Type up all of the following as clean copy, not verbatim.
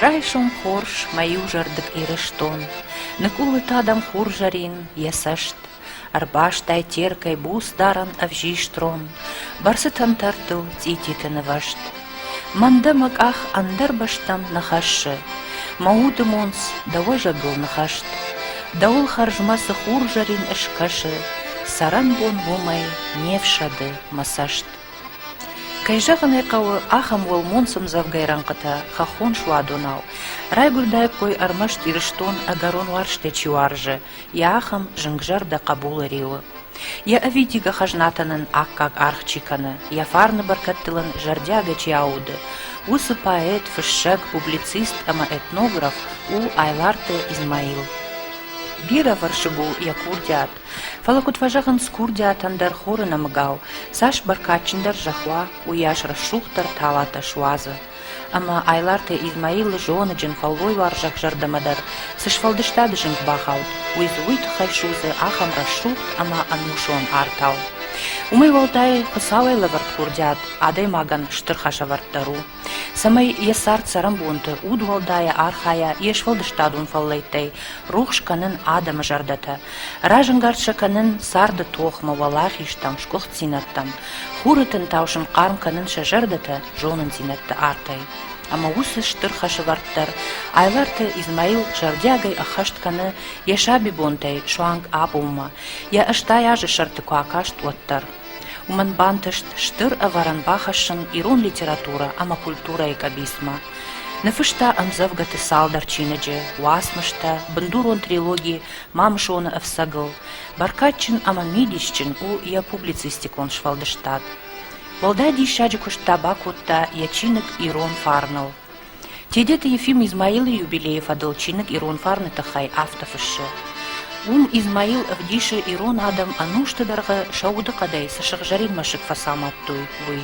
Райсом хорз, мӕ иузӕрдыг Ирыстон, Ныкъулы та дӕм хурзӕрин йӕ цӕст. Ӕрбастай Теркӕй буц дарӕн ӕвзист рон, Бӕрцы тӕнтӕрттыл цъититы нывӕзт. Мӕн дӕ мӕ къах ӕндӕр бӕстӕм нӕ хӕссы, Мӕ уды монц дӕ уӕзӕгыл ныхӕст. Дӕуыл хӕрзмӕ цы хурзӕрин ыскӕсы, Цӕрӕнбон уымӕй не фсӕды мӕ цӕст. Кӕй зӕгъын ӕй хъӕуы, ахӕм уӕлмонц ӕмдзӕвгӕйы рӕнхъытӕ хӕххон суадонау райгуырдаиккой ӕрмӕст Ирыстон ӕгӕрон уарзтӕй чи уарзы, йӕ ахӕм зынгзӕрдӕ хъӕбулы риуы. Йӕ ӕвидигӕ хӕзнатӕн ын аккаг аргъ чи кӕны, йӕ фарны бӕркӕдтыл ын зӕрдиагӕй чи ауды, уыцы поэт, фыссӕг, публицист ӕмӕ этнограф у Айларты Измаил. Бирӕвӕрсыг у йӕ курдиат, Фӕлӕ куыд фӕзӕгъынц курдиатӕн дӕр хоры нӕмыгау, цас бӕркадджындӕр зӕхх уа, уыйас рӕсугъддӕр талатӕ суадзы. Ӕмӕ Айларты Измаилы зоныджын фӕллойуарзаг зӕрдӕмӕ дӕр цы сфӕлдыстады зынг бахауд, уый дзы уый тыххӕй судзы ахӕм рӕсугъд ӕмӕ ӕнусон артау. Уымӕй уӕлдай Хуыцауӕй лӕвӕрд курдиат адӕймагӕн стыр хӕсӕвӕрд дӕр у. цӕмӕй йӕ цард-цӕрӕнбонты удуӕлдайӕ архайа йе сфӕлдыстадон фӕллӕйттӕй рухс кӕнын адӕмы зӕрдӕтӕ, разӕнгард сӕ кӕнын царды тохмӕ, уӕлахизтӕм, сгуыхтдзинӕдтӕм, хуры тынтау сын хъарм кӕнын сӕ зӕрдӕтӕ зонындзинӕдты артӕй. Ӕмӕ уыцы стыр хӕсӕвӕрд дӕр Айларты Измаил зӕрдиагӕй ӕххӕст кӕны йӕ сабибонтӕй суанг абонмӕ, йӕ 80 азы сӕрты куы акаст, уӕддӕр. Уымӕн бантыст стыр ӕвӕрӕн бахӕссын ирон литературӕ ӕмӕ культурӕйы къӕбицмӕ. Ныффыста ӕмдзӕвгӕты цалдӕр чиныджы, уацмыстӕ, бындурон трилоги Мамысоны ӕфцӕгыл. Бӕркадджын ӕмӕ мидисджын у йӕ публицистикон сфӕлдыстад. Уӕлдай диссаджы куыст та бакодта йӕ чиныг Ирон фарныл. Тедеты Ефим Измаилы юбилейы фӕдыл чиныг Ирон фарны тыххӕй афтӕ фыссы: Уым Измаил ӕвдисы ирон адӕм ӕнусты дӕргъы сӕ удыхъӕдӕй цы сыгъзӕрин мӕсыг фӕцамадтой, уый.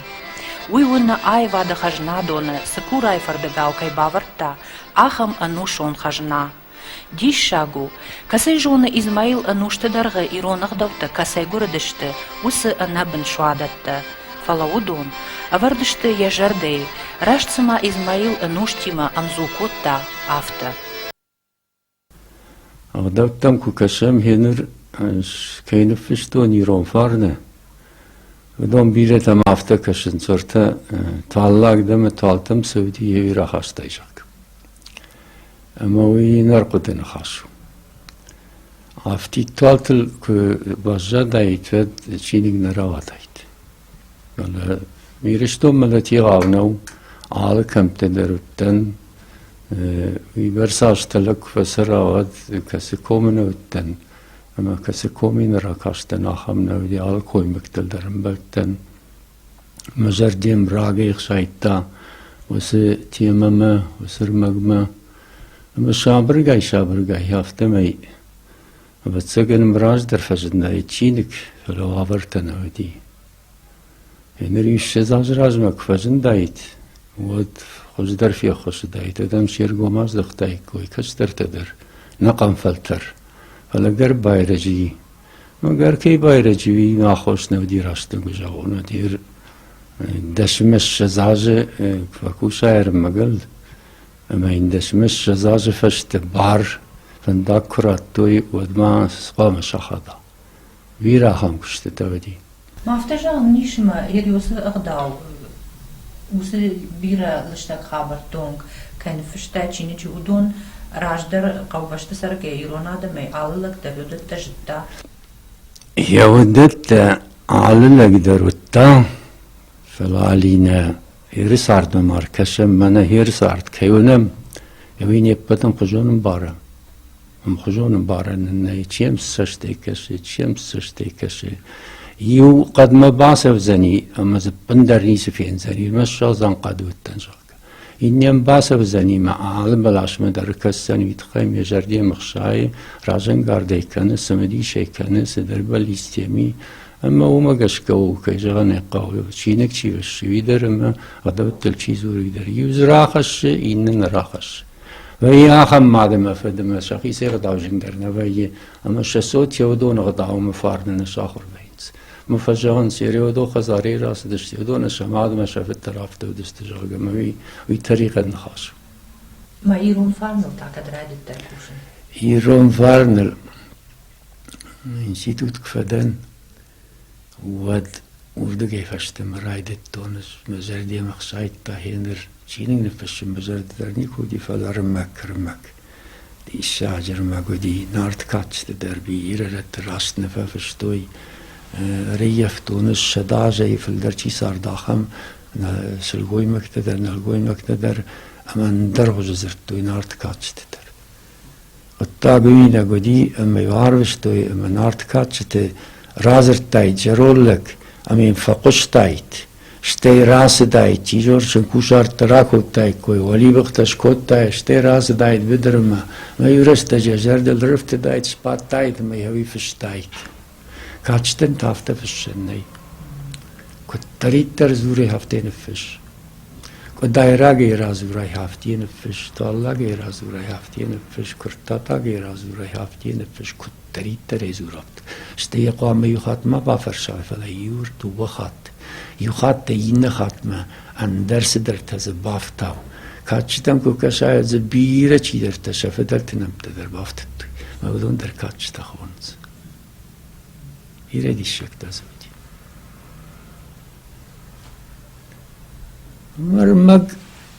Уый у нӕ аивады хӕзнадоны цыкурайы фӕрдыгау кӕй бавӕрдта, ахӕм ӕнусон хӕзна. Диссаг у, кӕцӕй зоны Измаил ӕнусты дӕргъы ирон ӕгъдӕуттӕ кӕцӕй гуырыдысты, уыцы ӕнӕбын суадӕттӕ. Фӕлӕ уыдон ӕвӕрд сты йӕ зӕрдӕйы, раст цыма Измаил ӕнустимӕ ӕмдзу кодта, афтӕ. Ӕгъдӕуттӕм куы кӕсӕм, гъеныр кӕй ныффыстон ирон фарны, уыдон бирӕтӕм афтӕ кӕсынц, ӕртӕ туаллаг дӕмӕ туалтӕм цы уыди, уый рахастай, зӕгъгӕ. Ӕмӕ уый ӕнӕрхъуыды ныхас у. Афтид туалтыл куы баззадаид, уӕд чиныг нӕ рауадаид. Фӕлӕ Ирыстонмӕ нӕ тигъау нӕу, алы кӕмтты дӕр уыдтӕн. Уыйбӕрц азтӕ лӕг куы фӕцӕра, уӕд кӕцы комы нӕ уыдтӕн ӕмӕ кӕцы комы нӕ ракастӕн, ахӕм нӕ уыди, алы коймӕгтыл дӕр ӕмбӕлдтӕн. Мӕ зӕрдӕм рагӕй ӕхсайдта уыцы темӕмӕ, уыцы ӕрмӕгмӕ. Ӕмӕ сабыргай-сабыргай афтӕмӕй, ӕвӕццӕгӕн, мӕ раздӕр фӕзындаид чиныг, фӕлӕ уавӕртӕ нӕ уыди. Ныр 20 азы размӕ куы фӕзындаид, уӕд хуыздӕр феххуыс уыдаид, адӕм се ргом аздӕхтаиккой, кӕстӕртӕ дӕр, ӕнӕхъӕн фӕлтӕр. Фӕлӕ гӕр байрӕджы и. Мӕгӕр кӕй байрӕджы, уый аххос нӕ уыди рӕстӕгы зӕгъон. Уыди 10-20 азы фӕкуса ӕрмӕгыл ӕмӕ йын 10-20 азы фӕстӕ бар фӕндаг куы радтой, уӕд ма хъуамӕ сахада. Бирӕ ахӕм куыстытӕ уыди. Афтӕ зӕгъын ис, ӕмӕ Елиосы ӕгъдау уыцы бирӕ лыстӕг хабӕртты онг кӕй ныффыста чиныджы, уыдон раздӕр хъӕубӕсты цӕргӕ ирон адӕмӕй алы лӕг дӕр уыдӕттӕ зыдта. Йӕ уыдӕттӕ алы лӕг дӕр уыдта, фӕлӕ Алинӕ Иры цардмӕ ма ркӕсӕм, мӕнӕ Иры цард кӕй уынӕм, уый не ппӕт ӕмхуызон ӕмбарӕм. Ӕмхуызон ӕмбарӕн нын нӕй, чем цӕстӕй кӕсы, чем цӕстӕй кӕсы. Иу хъӕдмӕ бацӕудзӕни ӕмӕ дзы ӕппындӕр ницы фендзӕни, ӕрмӕст зӕгъдзӕн хъӕд уыдтӕн, зӕгъгӕ. Иннӕм бацӕудзӕни мӕ алы бӕласмӕ дӕр кӕсдзӕн, уый тыххӕй ме зӕрдӕ мӕ хсайы, разӕнгардӕй кӕны, цымыдисӕй кӕны, цыдӕр бӕллицтӕ ми. Ӕмӕ уымӕ гӕсгӕ у, кӕй зӕгъын ӕй хъӕуы, чиныг чи фыссы, уый дӕр ӕмӕ ӕгъдӕуттыл чи дзуры, уый дӕр. Иу дзы рахӕссы, иннӕ нӕ рахӕссы. Вӕййы ахӕм мад ӕмӕ фыд, ӕмӕ сӕхицӕй ӕгъдауджындӕр нӕ вӕййы, ӕмӕ сӕ цот Теодоны ӕгъдаумӕ фарны нӕ сахуыр вӕййынц. Ӕмӕ фӕзӕгъынц, Ереодо хӕдзарӕй рацыдысты, уыдоны сӕ мад ӕмӕ сӕ фыд дӕр афтӕ уыдысты, зӕгъгӕ, ӕмӕ уый, уый тӕригъӕд ныхас у. Мӕ ирон фарныл та кӕд райдыдтай кусын? Ирон фарныл институт куы фӕдӕн, уӕд уырдыгӕй фӕстӕмӕ райдыдтон ӕз мӕ зӕрдӕмӕ хсайдта гъеныр чиныг ныффыссын мӕ зӕрды дӕр никуы уыди, фӕлӕ ӕрмӕг ӕрмӕг. Диссаджы ӕрмӕг уыди, Нарты кадджыты дӕр бирӕ рӕтты раст нӕ фӕфыстой. Ӕрӕййӕфтон ӕз 100 азӕй фылдӕр чи цард, ахӕм сылгоймӕгтӕ дӕр, нӕлгоймӕгтӕ дӕр ӕмӕ ӕндӕргъуызы дзырдтой Нарты кадджыты дӕр. Хъуыддаг уинаг уыди ӕмӕ-иу арвыстой ӕмӕ Нарты кадджыты радзырдтаид зӕронд лӕг ӕмӕ йын фӕхъуыстаид, стӕй рацыдаид, чи зоны сын кусӕрттӕ ракодтаиккой, уӕливыхтӕ скодтаид, стӕй рацыдаид быдырмӕ ӕмӕ иу рӕстӕджы йӕ зӕрдыл ӕрыфтыдаид, сбадтаид ӕмӕ йӕ уый фыстаид. Кадджытӕн та афтӕ фыссӕн нӕй. Куыддӕриддӕр дзурай, афтӕ ныффысс. Къуыдайрагӕй радзурай, афтӕ ныффысс, туаллагӕй радзурай, афтӕ ныффысс, куырттатагӕй радзурай, афтӕ ныффысс, куыддӕриддӕр ӕй дзур, афтӕ. Стӕй йӕ хъуамӕ иу хатт ма бафӕрсай, фӕлӕ иу дыууӕ хатт. Иу хаттӕй иннӕ хатмӕ ӕндӕр цыдӕртӕ дзы бафтау. Кадджытӕм куы кӕсай, дзы бирӕ чидӕртӕ сӕ фыдӕлты нӕмттӕ дӕр бафтыдтой. Мӕ уыдон дӕр кадджытӕ хонынц. Бирӕ диссӕгтӕ дзы уыди. Ӕрмӕг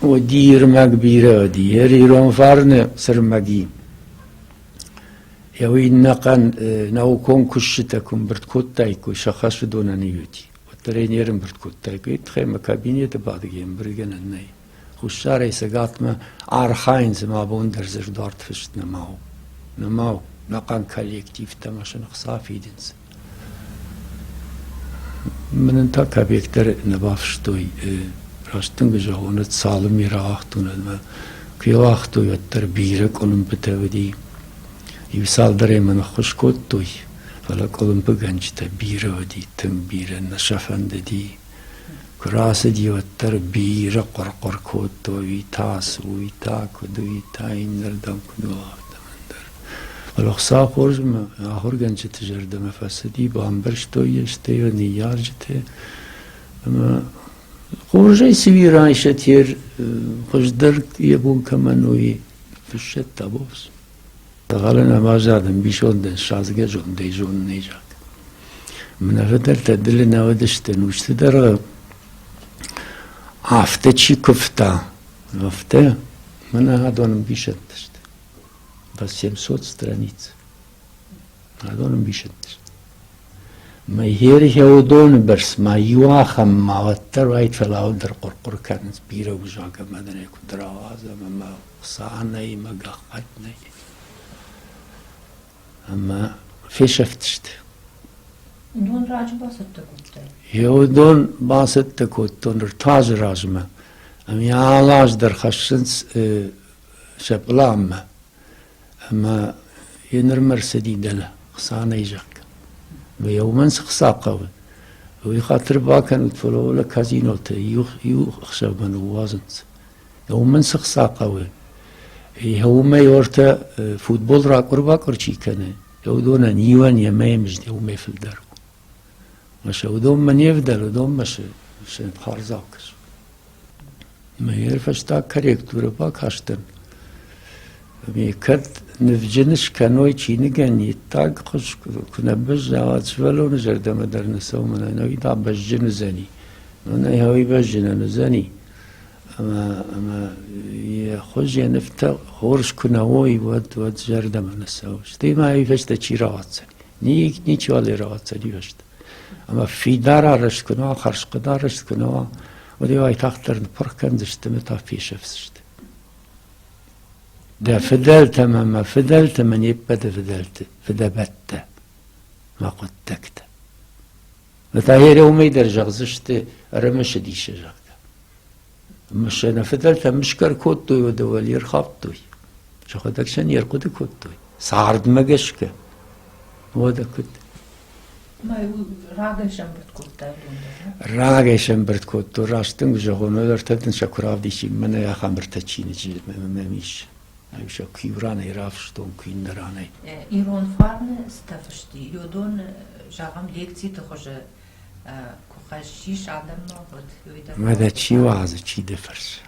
уыди, ӕрмӕг бирӕ уыди. Ирон фарны цы рмӕг и, уый ӕнӕхъӕн наукон куыстытӕ куы ӕмбырд кодтаиккой, сӕ хӕс уыдонӕн и уыди. Уӕддӕр ӕй не рӕмбырд кодтаиккой. Тыххӕй мӕ кабинеты бадгӕ ӕмбырдгӕнӕн нӕй. Хуссарӕй Цӕгатмӕ архайынц ӕмӕ абон дӕр дзырдуат фыст нӕма у. Нӕма у. Ӕнӕхъӕн коллективтӕ ӕмӕ сын ӕхца фидынц. Мӕнӕн та капек дӕр нӕ бафыстой. Раст тынг зӕгъон, цалынмӕ рауагътон ӕмӕ куы йӕ уагътой, уӕддӕр бирӕ къуылымпытӕ уыди. Иу цалдӕрӕй мын ӕххуыс кодтой, фӕлӕ къуылымпыгӕнджытӕ бирӕ уыди, тынг бирӕ, нӕ сӕ фӕндыди. Куы рацыди, уӕддӕр бирӕ хъуыр-хъуыр кодтой, уый та цы, уый та куыд, уый та иннӕрдӕм куыд у, афтӕ ӕндӕр. Фӕлӕ Хуыцау хорз ӕмӕ ахуыргӕнджыты зӕрдӕмӕ фӕцыди, бамбӕрстой йӕ, стӕй йӕ ныййарджыты. Ӕмӕ хорзӕй цы уи райсӕт йе хуыздӕр йӕ бон кӕмӕн у, уый фыссӕд табуафс. Дзӕгъӕлы нӕма зад ӕмбисондӕн садзгӕ зондӕй зонынӕй зад. Мӕнӕ фыдӕлтӕ дылы нӕ уыдысты, нусты дӕргъы афтӕ чи куывта, афтӕ мӕнӕ адон ӕмбисӕндтӕ сты. 800 страниц. Адон ӕмбисӕндтӕ сты. Мӕ херхеудоны бӕрц ма иу ахӕм ма уӕддӕр уайд, фӕлӕ уӕддӕр хъуыр-хъуыр кӕнынц бирӕ узаг ӕмӕ дын ӕй куыд рауадзӕм ӕмӕ хца нӕй ӕмӕ гӕххӕтт нӕй. Ӕмӕ фесӕфтысты. Уыдон раджы бацӕттӕ кодтай? Уыдон бацӕттӕ кодтон ӕртӕ азы размӕ. Ӕмӕ алы аз дӕр хӕссынц сӕ пъланмӕ. Ӕмӕ йе нырмӕ рцыди дӕлӕ, хца нӕй, зӕгъгӕ. Ӕмӕ йӕ уымӕн цы хца хъӕуы, уый хатыр бакӕнут, фӕлӕ уӕлӕ казиноты иу ӕхсӕвмӕ ныууадзынц. Уымӕн цы хца хъӕуы? Уымӕй ортӕ футбол ракъуыр-бакъуыр чи кӕны, уыдонӕн иуӕн йӕ мӕйы мызд уымӕй фылдӕр у. Мӕ сӕ уыдонмӕ не вдӕлы, уыдонмӕ сӕ хардзау кӕсы. Мӕ фӕстаг корректурӕ бакастӕн. Ӕмӕ кӕд нывджын скӕной чиныгӕн иттӕг хуыз куы нӕ бӕзза, уӕд сывӕллоны зӕрдӕмӕ дӕр нӕ цӕуы, мӕнӕ нӕуи та бӕзджын уыдзӕни. Мӕнӕ уый бӕзджынӕн уыдзӕни. Ӕмӕ йӕ хуыз, йӕ нывтӕ хорз куы нӕ уой, уӕд уӕд зӕрдӕмӕ нӕ цӕуы. Стӕй ма уый фӕстӕ чи рауадздзӕни? Ничиуал ӕй рауадздзӕни фӕстӕ. Ӕмӕ фидар арӕзт куы нӕ уа, хӕрзхъӕд арӕзт куы нӕ уа, уӕд ӕй уайтагъддӕр ныппырх кӕндзысты ӕмӕ та фесӕфдзысты. Дӕ фыдӕлтӕм ӕмӕ фыдӕлтӕм не ппӕты фыдӕлты фыдӕбӕттӕ мӕ хъуыддӕгтӕ. Мӕ та йӕ уымӕй дӕр зӕгъдзысты, ӕрымысыдис, зӕгъгӕ. Ӕмӕ сӕ нӕ фыдӕлтӕ мысгӕ ӕркодтой, уӕдӕ уӕле ӕрхаудтой. Сӕхӕдӕг сӕ не рхъуыды кодтой. Цардмӕ гӕсгӕ. Уӕдӕ куыд? Рагӕй сӕмбырд кодтай уыдон дӕр? Рагӕй сӕмбырд кодтон, раст дын куы зӕгъон, уӕд ӕртӕ дын сӕ куы равдисин, мӕнӕ ахӕм ӕртӕ чиныджы мӕм ис. Сӕ куы иу ранӕй рафыстон, куы иннӕ ранӕй. Ирон фарны цытӕ фыст и, уыдон, зӕгъӕм, лекциты хуызы куы хӕссис адӕммӕ, уӕд уый дӕр. Мӕ дӕ чи уадзы, чи дӕ фӕрсы?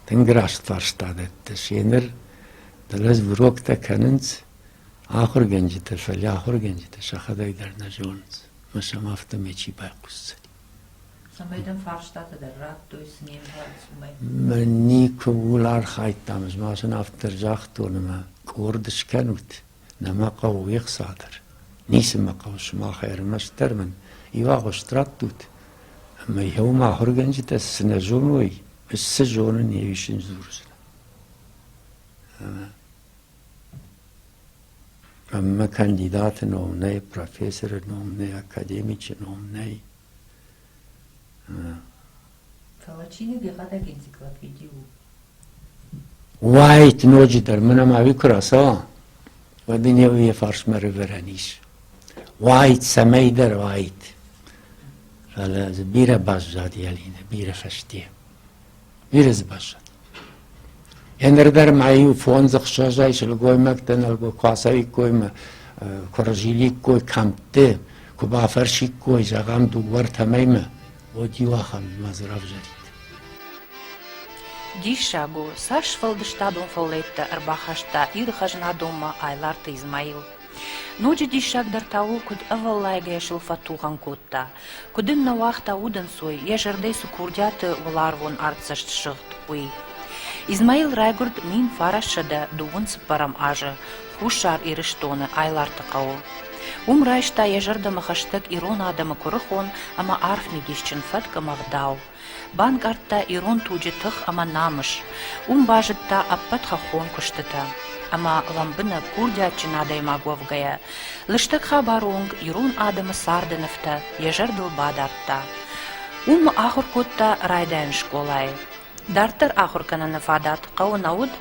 Тынг раст фарста дӕттыс. Еныр дӕлӕ уроктӕ кӕнынц ахуыргӕнджытӕ, фӕлӕ ахуыргӕнджытӕ сӕхӕдӕг дӕр нӕ зонынц, ӕмӕ сӕм афтӕмӕй чи байхъусдзӕни. Цӕмӕй дӕм фарстатӕ дӕр радтой, цы не мбарыс, уымӕй? Мӕн никуы ууыл архайдтам, ӕз ма сын афтӕ загътон, ӕмӕ къорд скӕнут, нӕ мӕ хъӕуы уе хца дӕр. Ницы мӕ хъӕуы сымахӕй, ӕрмӕстдӕр мын иу агъуыст раттут, ӕмӕ йӕ уым ахуыргӕнджытӕ цы нӕ зоной, ӕз цы зонын, йе сын дзурдзынӕн. Ӕмӕ кандидаты ном нӕй, профессоры ном нӕй, академичы ном нӕй. Фӕлӕ чиныг йӕхӕдӕг энциклопеди у. Уайт ноджыдӕр, мӕнӕ ма уый куы рацӕуа, уӕд ын йӕ фарсмӕ ӕрывӕрӕн ис. Уайт, цӕмӕйдӕр уайт. Фӕлӕ дзы бирӕ баззади Алинӕ, бирӕ фӕсте. Бирӕ дзы баззад. Еныр дӕр ма иу фондз-ӕхсӕзӕй сылгоймӕгтӕ нӕлгой куы ацӕуиккой ӕмӕ куы рзиликкой кӕмтты, куы бафӕрсиккой, зӕгъӕм, дыууӕ-ӕртӕ мӕймӕ, уӕд иу ахӕм ма дзы равзарид. Диссаг у, цас сфӕлдыстадон фӕллӕйттӕ ӕрбахаста Иры хӕзнадонмӕ Айларты Измаил. Ноджы диссагдӕр та у, куыд ӕвӕллайгӕйӕ сыл фӕтухӕн кодта, куыд ын нӕ уагъта удӕнцой, йӕ зӕрдӕйы цы курдиаты уӕларвон артдзӕст ссыгъд, уый. Измаил райгуырд 1924 азы Хуссар Ирыстоны Айларты хъӕуы. Уым райста йӕ зӕрдӕмӕ хӕстӕг ирон адӕмы куырыхон ӕмӕ арфмидисджын фӕтк ӕмӕ ӕгъдау. Банкъардта ирон туджы тых ӕмӕ намыс, уым базыдта ӕппӕт хӕххон куыстытӕ. Ӕмӕ лӕмбынӕг, курдиатджын адӕймаг уӕвгӕйӕ, лыстӕг хабары онг ирон адӕмы царды нывтӕ йӕ зӕрдыл бадардта. Уым ахуыр кодта райдайӕн скъолайы. Дарддӕр ахуыр кӕныны фадат хъӕуы нӕ уыд,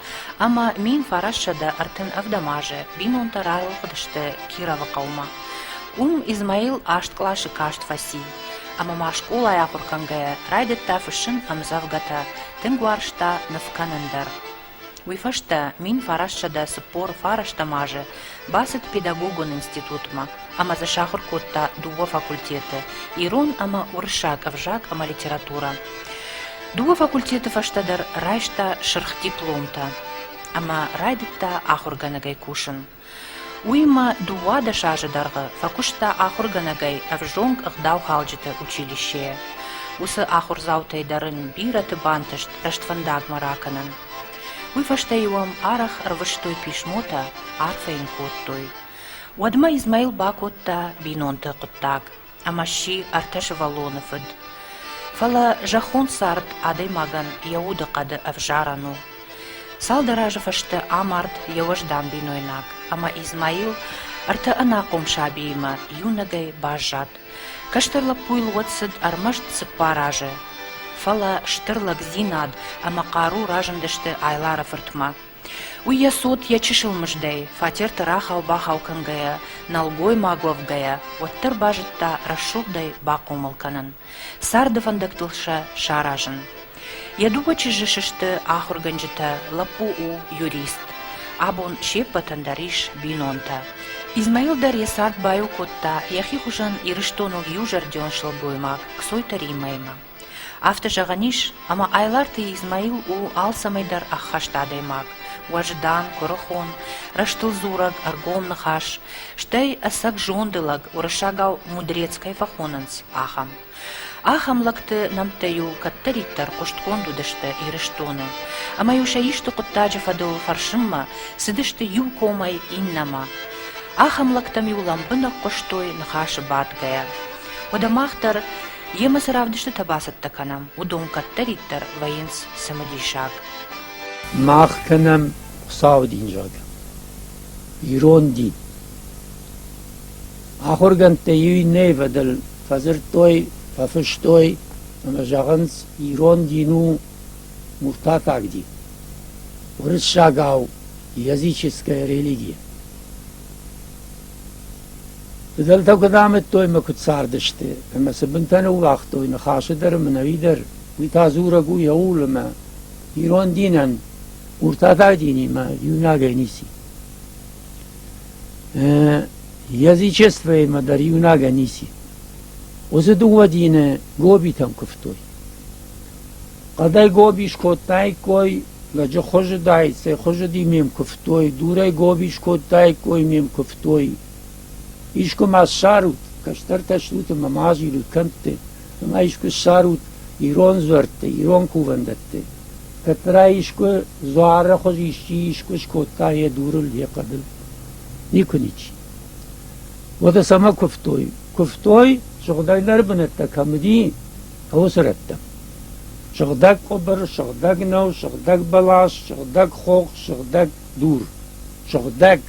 ӕмӕ 1937 азы бинонтӕ ралыгъдысты Кировы хъӕумӕ. Уым Измаил аст къласы каст фӕци, ӕмӕ ма скъолайы ахуыр кӕнгӕйӕ райдыдта фыссын ӕмдзӕвгӕтӕ, тынг уарзта ныв кӕнын дӕр. Уый фӕстӕ 1949 азы бацыд педагогон институтмӕ ӕмӕ дзы сахуыр кодта дыууӕ факультеты – ирон ӕмӕ уырыссаг ӕвзаг ӕмӕ литературӕ. Дыууӕ факультеты фӕстӕ дӕр райста сырх дипломтӕ ӕмӕ райдыдта ахуыргӕнӕгӕй кусын. Уыимӕ 12 азы дӕргъы фӕкуыста ахуыргӕнӕгӕй ӕвзонг ӕгъдаухалджыты училищейы. Уыцы ахуырдзаутӕй дӕр ын бирӕты бантыст рӕствӕндагмӕ ракӕнын. Уый фӕстӕ-иу ӕм арӕх ӕрвыстой писмотӕ, арфӕ йын кодтой. Уӕдмӕ Измаил бакодта бинонты хъуыддаг ӕмӕ сси ӕртӕ сывӕллоны фыд. Фӕлӕ зӕххон цард адӕймагӕн йӕ удыхъӕды ӕвзарӕн у. Цалдӕр азы фӕстӕ амард йӕ уӕздан бинойнаг, ӕмӕ Измаил ӕртӕ ӕнахъом сабиимӕ иунӕгӕй баззад. Кӕстӕр лӕппуйыл уӕд цыд ӕрмӕст цыппар азы. Фӕлӕ стыр лӕгдзинад ӕмӕ хъару разындысты Айлары фыртмӕ. Уый йӕ цот йӕ чысыл мыздӕй, фатерты рахау-бахау кӕнгӕйӕ, нӕлгоймаг уӕвгӕйӕ, уӕддӕр базыдта рӕсугъдӕй бахъомыл кӕнын, царды фӕндӕгтыл сӕ саразын. Йӕ дыууӕ чызджы сысты ахуыргӕнджытӕ, лӕппу у юрист. Абон се ппӕтӕн дӕр ис бинонтӕ. Измаил дӕр йӕ цард баиу кодта йӕхи хуызӕн Ирыстоныл иузӕрдион сылгоймаг Ксойты Риммӕимӕ. Афтӕ зӕгъӕн ис, ӕмӕ Айларты Измаил у алцӕмӕй дӕр ӕххӕст адӕймаг, уӕздан, куырыхон, рӕстылдзурӕг, ӕргом ныхас, стӕй ӕцӕг зонды лӕг, уырыссагау мудрец кӕй фӕхонынц, ахӕм. Ахӕм лӕгты нӕмттӕ-иу кӕддӕриддӕр хъуыстгонд уыдысты Ирыстоны, ӕмӕ-иу сӕ исты хъуыддаджы фӕдыл фӕрсынмӕ цыдысты иу комӕй иннӕмӕ. Ахӕм лӕгтӕм-иу лӕмбынӕг хъуыстой ныхасы бадгӕйӕ. Уӕдӕ мах дӕр йемӕ цы равдыстытӕ бацӕттӕ кӕнӕм, уыдон кӕддӕриддӕр вӕййынц цымыдисаг. Мах кӕнӕм Хуыцауы дин, зӕгъгӕ, ирон дин. Ахуыргӕндтӕ иу иннӕйы фӕдыл фӕдзырдтой, фӕфыстой ӕмӕ зӕгъынц, ирон дин у муртатаг дин, уырыссагау языческая религия. Фыдӕлтӕ куыд амыдтой ӕмӕ куыд цардысты, ӕмӕ цы бынтӕ ныууагътой ныхасы дӕр ӕмӕ нӕуи дӕр, уый та дзурӕг у йӕ ууыл, ӕмӕ ирон динӕн муртатаг динимӕ иунӕгӕй ницы. Язычествоимӕ дӕр иунӕгӕй ницы. Уыцы дыууӕ дины гобитӕм куывтой. Хъӕдӕй гоби скодтаиккой, лӕджы хуызы даид, цӕй хуызы ме мкуывтой, дурӕй гоби скодтаиккой ме мкуывтой. Искуы ма ссарут, кӕстӕртӕ стут ӕмӕ ма азилут кӕмтты, ӕмӕ искуы ссарут ирон дзуӕртты, ирон кувӕндӕтты. Кӕддӕра искуы дзуары хуыз исчи искуы скодта йӕ дурыл, йӕ хъӕдыл. Никуы ничи. Уӕдӕ цӕмӕ куывтой? Куывтой, сыгъдӕгдӕр бынӕттӕ кӕм уыди, уыцы рӕттӕм. Сыгъдӕг къуыбыр, сыгъдӕг нӕу, сыгъдӕг бӕлас, сыгъдӕг хох, сыгъдӕг дур. Сыгъдӕг.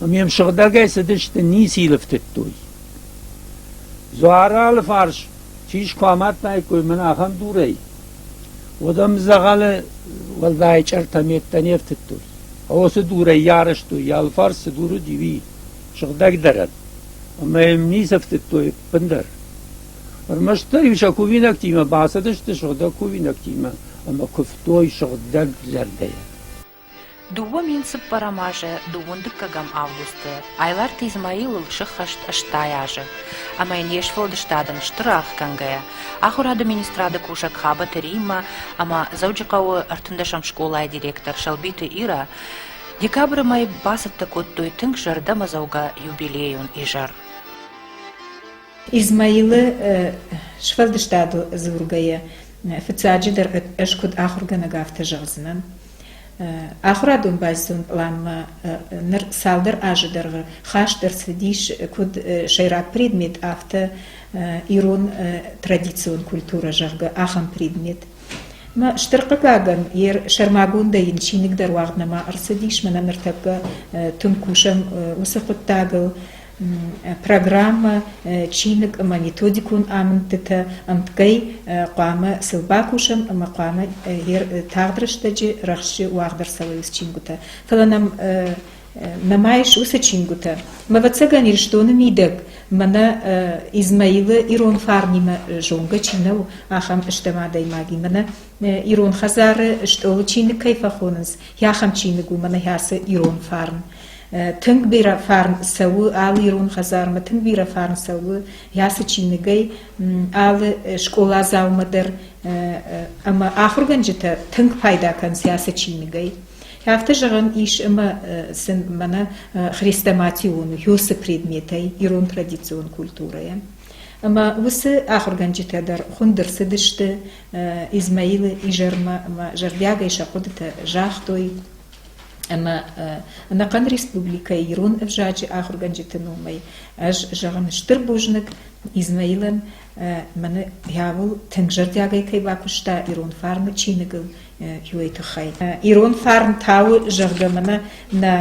Ӕмӕ йӕм сыгъдӕгӕй цыдысты, ницы йыл ӕфтыдтой. Дзуары алыфарс чи скуы амадтаиккой мӕнӕ ахӕм дурӕй, уӕд ӕм дзӕгъӕлы уӕлдай чъыртӕ-меттӕ не фтыдтой. Уыцы дурӕй йӕ арӕзтой, йӕ алыфарс цы дур уыди, уый сыгъдӕгдӕрӕн. Ӕмӕ йӕм ницы ӕфтыдтой ӕппындӕр. Ӕрмӕстдӕр-иу сӕ кувинӕгтимӕ бацыдысты сыгъдӕг кувинӕгтимӕ ӕмӕ куывтой сыгъдӕг зӕрдӕйӕ. 2004 азы дыууын дыккӕгӕм августы Айларты Измаилыл сыххӕст 80 азы, ӕмӕ йын йе сфӕлдыстадӕн стыр аргъ кӕнгӕйӕ, Ахуырады министрады кусӕг Хабӕты Риммӕ ӕмӕ Дзӕуджыхъӕуы ӕртындӕсӕм скъолайы директор Сӕлбиты Ирӕ декабры мӕй бацӕттӕ кодтой тынг зӕрдӕмӕдзӕугӕ юбилейон изӕр. Измаилы сфӕлдыстадыл дзургӕйӕ, фыццаджыдӕр ӕз куыд ахуыргӕнӕг афтӕ зӕгъдзынӕн. Ахуырадон базион пъланмӕ ныр цалдӕр азы дӕргъы хаст ӕрцыдис куыд сӕйраг предмет, афтӕ ирон традицион культурӕ, зӕгъгӕ, ахӕм предмет. Мӕ стыр хъыгагӕн, йе сӕрмагондӕй йын чиныг дӕр уагъд нӕма ӕрцыдис, мӕнӕ ныртӕккӕ тынг кусӕм уыцы хъуыддагыл. Программӕ, чиныг ӕмӕ методикон амындтытӕ ӕмткӕй хъуамӕ сыл бакусӕм ӕмӕ хъуамӕ тагъд рӕстӕджы рӕхджы уагъд ӕрцӕуой уыцы чингуытӕ. Фӕлӕ нӕм нӕма ис уыцы чингуытӕ. Ӕвӕццӕгӕн, Ирыстоны мидӕг мӕнӕ Измаилы ирон фарнимӕ зонгӕ чи нӕу, ахӕм стӕм адӕймагимӕ нӕ ирон хӕдзары стъолы чиныг кӕй фӕхонынц, ахӕм чиныг у мӕнӕ ацы ирон фарн. Тынг бирӕ фарн цӕуы алы ирон хӕдзармӕ, тынг бирӕ фарн цӕуы ацы чиныгӕй алы скъоладзаумӕ дӕр ӕмӕ ахуыргӕнджытӕ тынг пайда кӕнынц ацы чиныгӕй. Афтӕ зӕгъӕн ис, ӕмӕ сын мӕнӕ хрестоматион уыцы предметӕй, ирон традицион культурӕйӕ. Ӕмӕ уыцы ахуыргӕнджытӕ дӕр хуынд ӕрцыдысты Измаилы изӕрмӕ ӕмӕ зӕрдиагӕй сӕ хъуыдытӕ загътой. Ӕмӕ ӕнӕхъӕн республикӕйы ирон ӕвзаджы ахуыргӕнджыты номӕй ӕз зӕгъын стыр бузныг Измаилӕн, мӕнӕ йӕуыл тынг зӕрдиагӕй кӕй бакуыста ирон фарны чиныгыл, уый тыххӕй. Ирон фарн тауы, зӕгъгӕ, мӕнӕ нӕ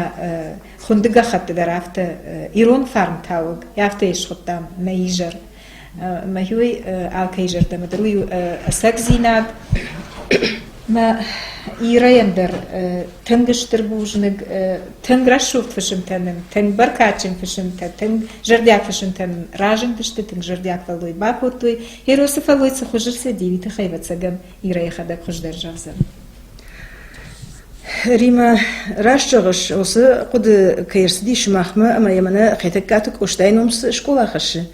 хуынды гӕххӕтты дӕр афтӕ ирон фарн тауӕг, афтӕ йӕ схуыдтам нӕ изӕр. Мӕхи алкӕй зӕрдӕмӕ дӕр уый у ӕцӕгдзинад. Мӕ Ирӕйӕн дӕр тынг стыр бузныг, тынг рӕсугъд фысымтӕ нын, тынг бӕркадджын фысымтӕ, тынг зӕрдиаг фысымтӕ нын разындысты, тынг зӕрдиаг фӕллой бакодтой. Еросы фӕллой цы хуызы рцыди, уый тыххӕй, ӕвӕццӕгӕн, Ирӕ йӕхӕдӕг хуыздӕр зӕгъдзӕн. Римӕ, раст зӕгъыс, уыцы хъуыды кӕй ӕрцыди сымахмӕ ӕмӕ йӕ мӕнӕ Хетӕгкаты Къостайы ном цы скъола хӕссы,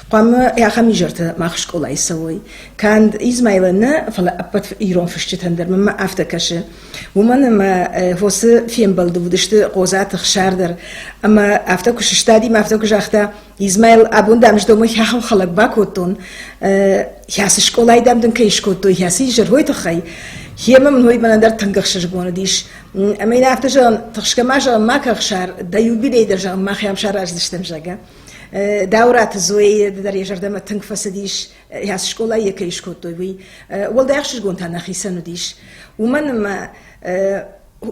хъуамӕ ахӕм изӕртӕ мах скъолайы цӕуой. Канд Измаилӕн нӕ, фӕлӕ ӕппӕт ирон фысджытӕн дӕр мӕнмӕ афтӕ кӕсы. Уымӕн ӕмӕ уыцы фембӕлды уыдысты Хъодзаты Хсар дӕр. Ӕмӕ афтӕ куы сыстади ӕмӕ афтӕ куы загъта, Измаил, абон дам ӕз дӕумӕ ахӕм хӕлӕг бакодтон, хӕцы скъолайы дам дын кӕй скодтой, хӕцы изӕрой тыххӕй. Хемӕ мын уый мӕнӕн дӕр тынг ӕхсызгон уыдис. Ӕмӕ йын афтӕ зӕгъын, тыхсгӕ ма зӕгъын, ма кӕхсар, дӕ юбилей дӕр зӕгъын, мах ӕм сараздзыстӕм, зӕгъгӕ. Дауыраты Зояйы дӕр йӕ зӕрдӕмӕ тынг фӕцыдис, хӕцы скъолайы йӕ кӕй скодтой, уый. Уӕлдай ӕхсызгон та нӕхицӕн уыдис. Уымӕн ӕмӕ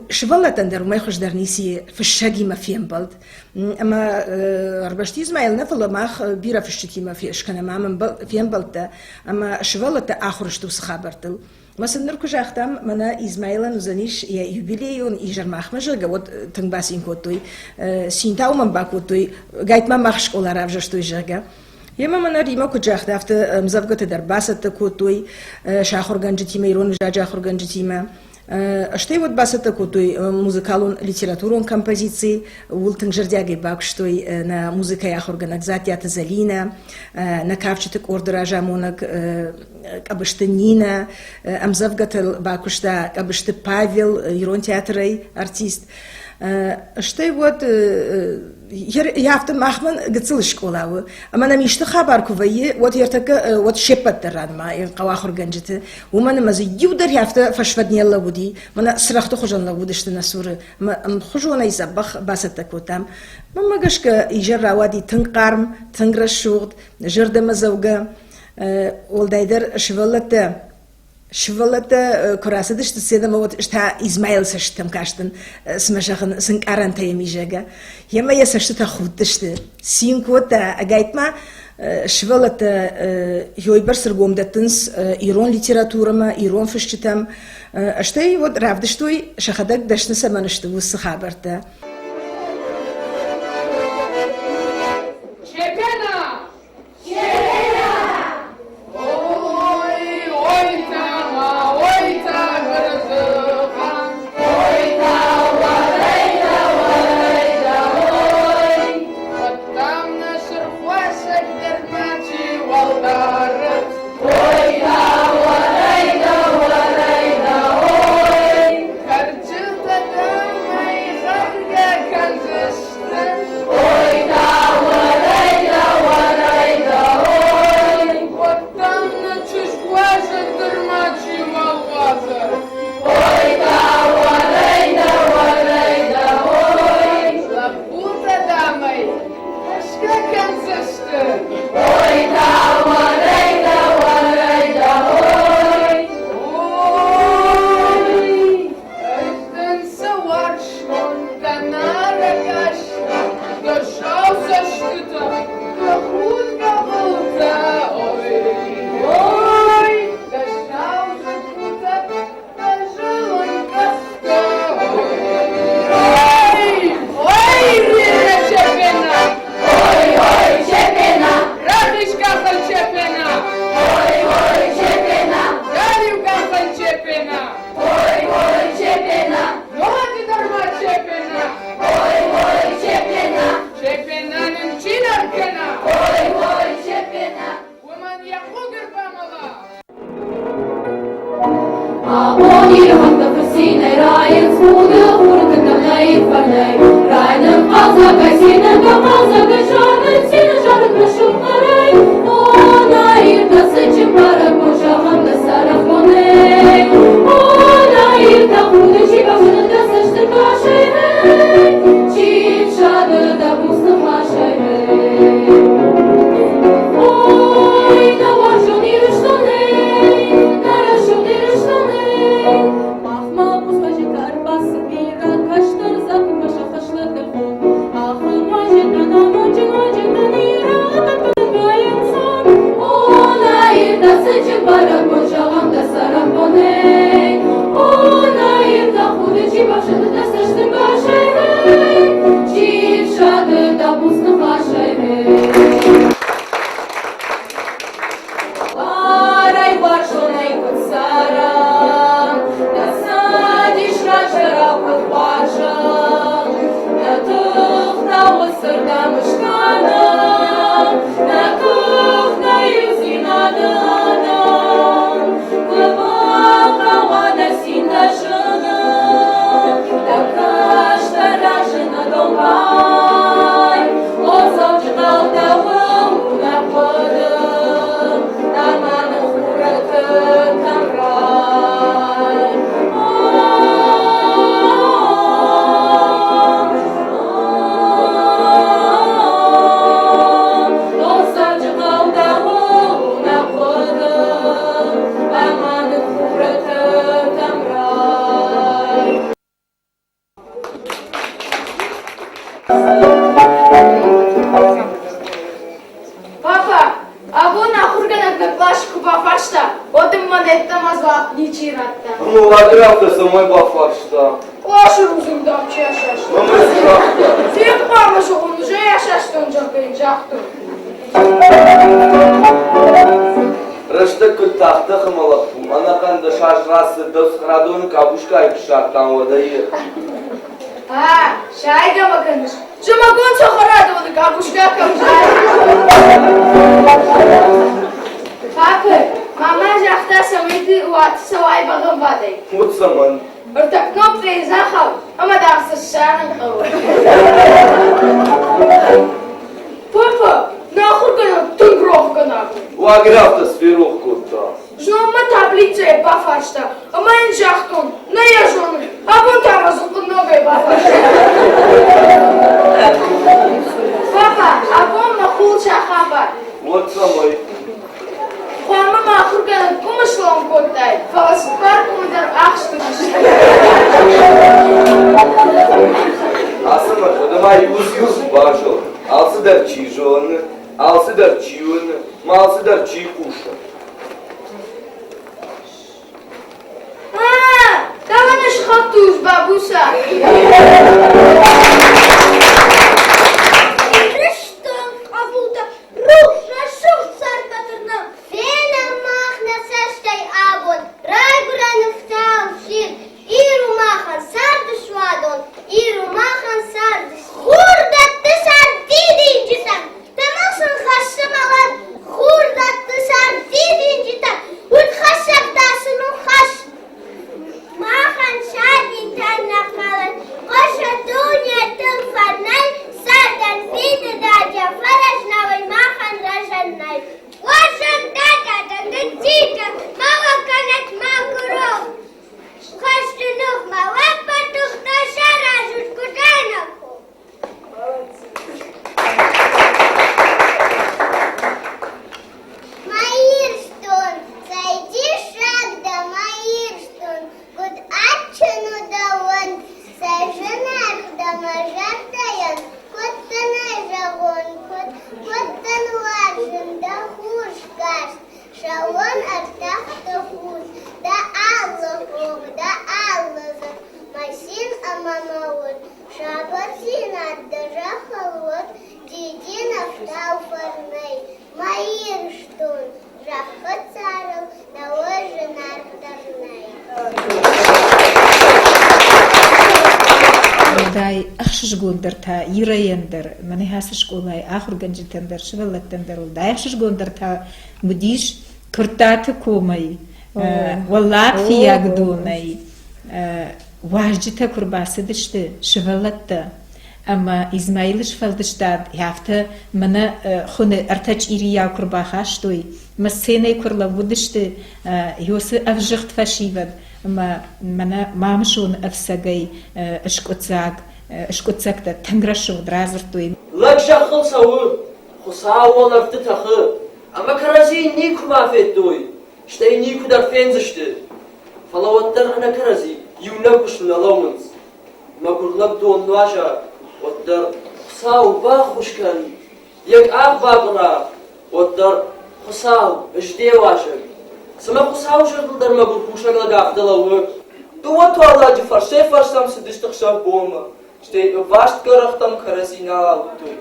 сывӕллӕттӕн дӕр уымӕй хуыздӕр ницы фыссӕгимӕ фембӕлд. Ӕмӕ ӕрмӕст Измаил нӕ, фӕлӕ мах бирӕ фысджытимӕ скӕнӕм ам фембӕлдтӕ ӕмӕ сывӕллӕттӕ ахуыр сты уыцы хабӕрттыл. Мӕ сын ныр куы загътам, мӕнӕ Измаилӕн уыдзӕнис йӕ юбилейон изӕр махмӕ, зӕгъгӕ, уӕд тынг бацин кодтой. Цин та уымӕн бакодтой, гайтма мах скъола равзӕрстой, зӕгъгӕ. Емӕ мӕнӕ Римӕ куыд загъта, афтӕ ӕмдзӕвгӕтӕ дӕр бацӕттӕ кодтой сӕ ахуыргӕнджытимӕ, ирон ӕвзаджы ахуыргӕнджытимӕ. Стӕй уӕд бацӕттӕ кодтой музыкалон литературон композици, ууыл тынг зӕрдиагӕй бакуыстой нӕ музыкӕйы ахуыргӕнӕг Дзаттиаты Зӕлинӕ, нӕ кафджыты къорды разамонӕг Къӕбысты Нинӕ, ӕмдзӕвгӕтыл бакуыста Къӕбысты Павел, ирон театрӕй артист. Стӕй уӕд афтӕ махмӕ гыццыл скъола у, ӕмӕ нӕм исты хабар куы вӕййы, уӕд ӕртӕккӕ уӕд се ппӕт дӕр ранымайын хъӕуы ахуыргӕнджыты, уымӕн ӕмӕ дзы иу дӕр афтӕ фӕсвӕд не лӕууыди, мӕнӕ цырӕгъты хуызӕн лӕууыдысты нӕ цуры, ӕмӕ ӕмхуызонӕй дзӕбӕх бацӕттӕ кодтам. Мӕнмӕ гӕсгӕ изӕр рауади тынг хъарм, тынг рӕсугъд, зӕрдӕмӕдзӕугӕ, уӕлдайдӕр сывӕллӕттӕ Сывӕллӕттӕ куы рацыдысты сценӕмӕ, уӕд ӕз та Измаилы цӕстытӕм кастӕн, цымӕ зӕгъын, цы нкъарӕнтӕ йӕм и, зӕгъгӕ. Йемӕ йӕ цӕстытӕ худтысты, цин кодта, ӕгайтма сывӕллӕттӕ йойбӕрц ӕргом дӕттынц ирон литературӕмӕ, ирон фысджытӕм. Стӕй уӕд равдыстой, сӕхӕдӕг дӕсны цӕмӕн сты, уыцы хабӕрттӕ. Чепена! Ой, ой, ой, Папа, абон ахуыргӕнӕг нӕ къласы куы бафарста, уӕд ын мӕн ӕддӕмӕ дзуапп ничи радта. Ну, лагерь афтӕ цӕмӕй бафарста? Къласы рудзынг, дам, чи асаста. Ӕмӕ цы загъта? Фед хъуамӕ зӕгъон, уже асастон, зӕгъгӕ йын загътон. Раст Рӕстӕг куыд тагъд тӕхы мӕ лӕппу, ӕнӕхъӕн 10 азы рацыд, дӕу цхърадоны къабускайы куы ссардтам, уӕдӕй. А, сайгӕ мӕ кӕныс? Зымӕгон цӕхӕрадоны къабуска кӕм зайы? Папӕ, мамӕ загъта, цӕмӕй ды уаты цӕуай бӕгъӕмвадӕй. Уыд цӕмӕн? Ӕртӕ кнопкӕйы захау, ӕмӕ дам сӕ ссарын хъӕуы. Папа, нӕ ахуыргӕнӕг тынг рохгӕнаг у. Лагерӕфтӕ сферох кодта. Знон мӕ таблицӕйы бафарста, ӕмӕ йын загътон, нӕ йӕ зонын, абон та мӕ дзы ногӕй бафарста. Папа, абон мӕ хъул сахабар. Уӕд цӕмӕй? Хъуамӕ мӕ ахуыргӕнӕг къуымы слом кодтай, фӕлӕ цыппар къуымы дӕр ахст уыдысты. Ацы мӕ ма иу базон, алцыдӕр чи зоны, алцыдӕр чи уыны, ма алцыдӕр чи хъусы. Дӕуӕн схӕдтуз, бабуса. Ирыстон хъӕбултӕ рухс рӕсугъд цардмӕ тырнӕм. Фенӕм мах нӕ цӕстӕй абон райгуырӕн ӕфтау сир. Ир у махӕн царды суадон, Ир у махӕн царды Хур дӕтты цард дидинджытӕн, тымыгъ сын хӕссы мӕлӕт. Хур дӕтты цард дидинджытӕн, удхӕссӕг та сын у хӕс. Махӕн сабитӕн нӕ хъӕлӕс хъуысы дуне тынг фӕрнӕй, цардӕн фидыдадӕ фӕрӕзнӕуӕй махӕн рӕзӕн нӕй. Уарзӕн дадатӕ, ныццитӕ, ма уӕ кӕнӕт мӕгуырау. Хӕсты ныхмӕ уӕ тыхтӕ саразут куыд ӕнахъом. Мӕ Ирыстон, цӕй диссаг дӕ, мӕ Ирыстон, куыд адджын у дӕуӕн, цӕй зынаргъ дӕ мӕ зӕрдӕйӕн, куыд дын ӕй зӕгъон, куыд, куыд дын уарзын дӕ хурскаст, сӕууон ӕртӕхты хур, дӕ алы хох, дӕ алы дзых, мӕ цин ӕмӕ мӕ уд. Сабырдзинад дӕ зӕххыл уӕд, дидин ӕфтау фӕрнӕй. Мӕ Ирыстон, зӕххы царыл дӕуы зынаргъдӕр нӕй. Уӕлдай ӕхсызгондӕр та Ирӕйӕн дӕр, мӕнӕ ацы скъолайы ахуыргӕнджытӕн дӕр, сывӕллӕттӕн дӕр уӕлдай ӕхсызгондӕр та уыдис Куырттаты комӕй, Уӕллаг Фыййагдонӕй уазджытӕ куы рбацыдысты, сывӕллӕттӕ, ӕмӕ Измаилы сфӕлдыстад афтӕ мӕнӕ хуыны ӕртӕ чъирийау куы рбахастой, мӕ сценӕйы куы рлӕууыдысты Иосы ӕвзыгъд фӕсивӕд ӕмӕ мӕнӕ Мамысоны ӕфцӕгӕй скъуыддзаг скъуыддзӕгтӕ тынг рӕсугъд радзырдтой. Лӕг зӕххыл цӕуы, Хуыцау уӕлӕрвты тӕхы, ӕмӕ кӕрӕдзийы никуыма федтой, стӕй никуыдӕр фендзысты. Фӕлӕ уӕддӕр ӕнӕ кӕрӕдзи иунӕг уысм нӕ лӕууынц. Мӕгуыр лӕг дон нуаза, уӕддӕр Хуыцау баххуыс кӕн, йӕ къах бакъуыра, уӕддӕр Хуыцау ысде уазӕг. Цымӕ Хуыцауы зӕрдыл дӕр мӕгуыр кусӕг лӕг афтӕ лӕууы? Дыууӕ туалладжы фӕрсӕй-фӕрстӕм цыдысты хсӕв-бонмӕ, стӕй ӕваст гӕрӕхтӕм кӕрӕдзи нал ауыдтой.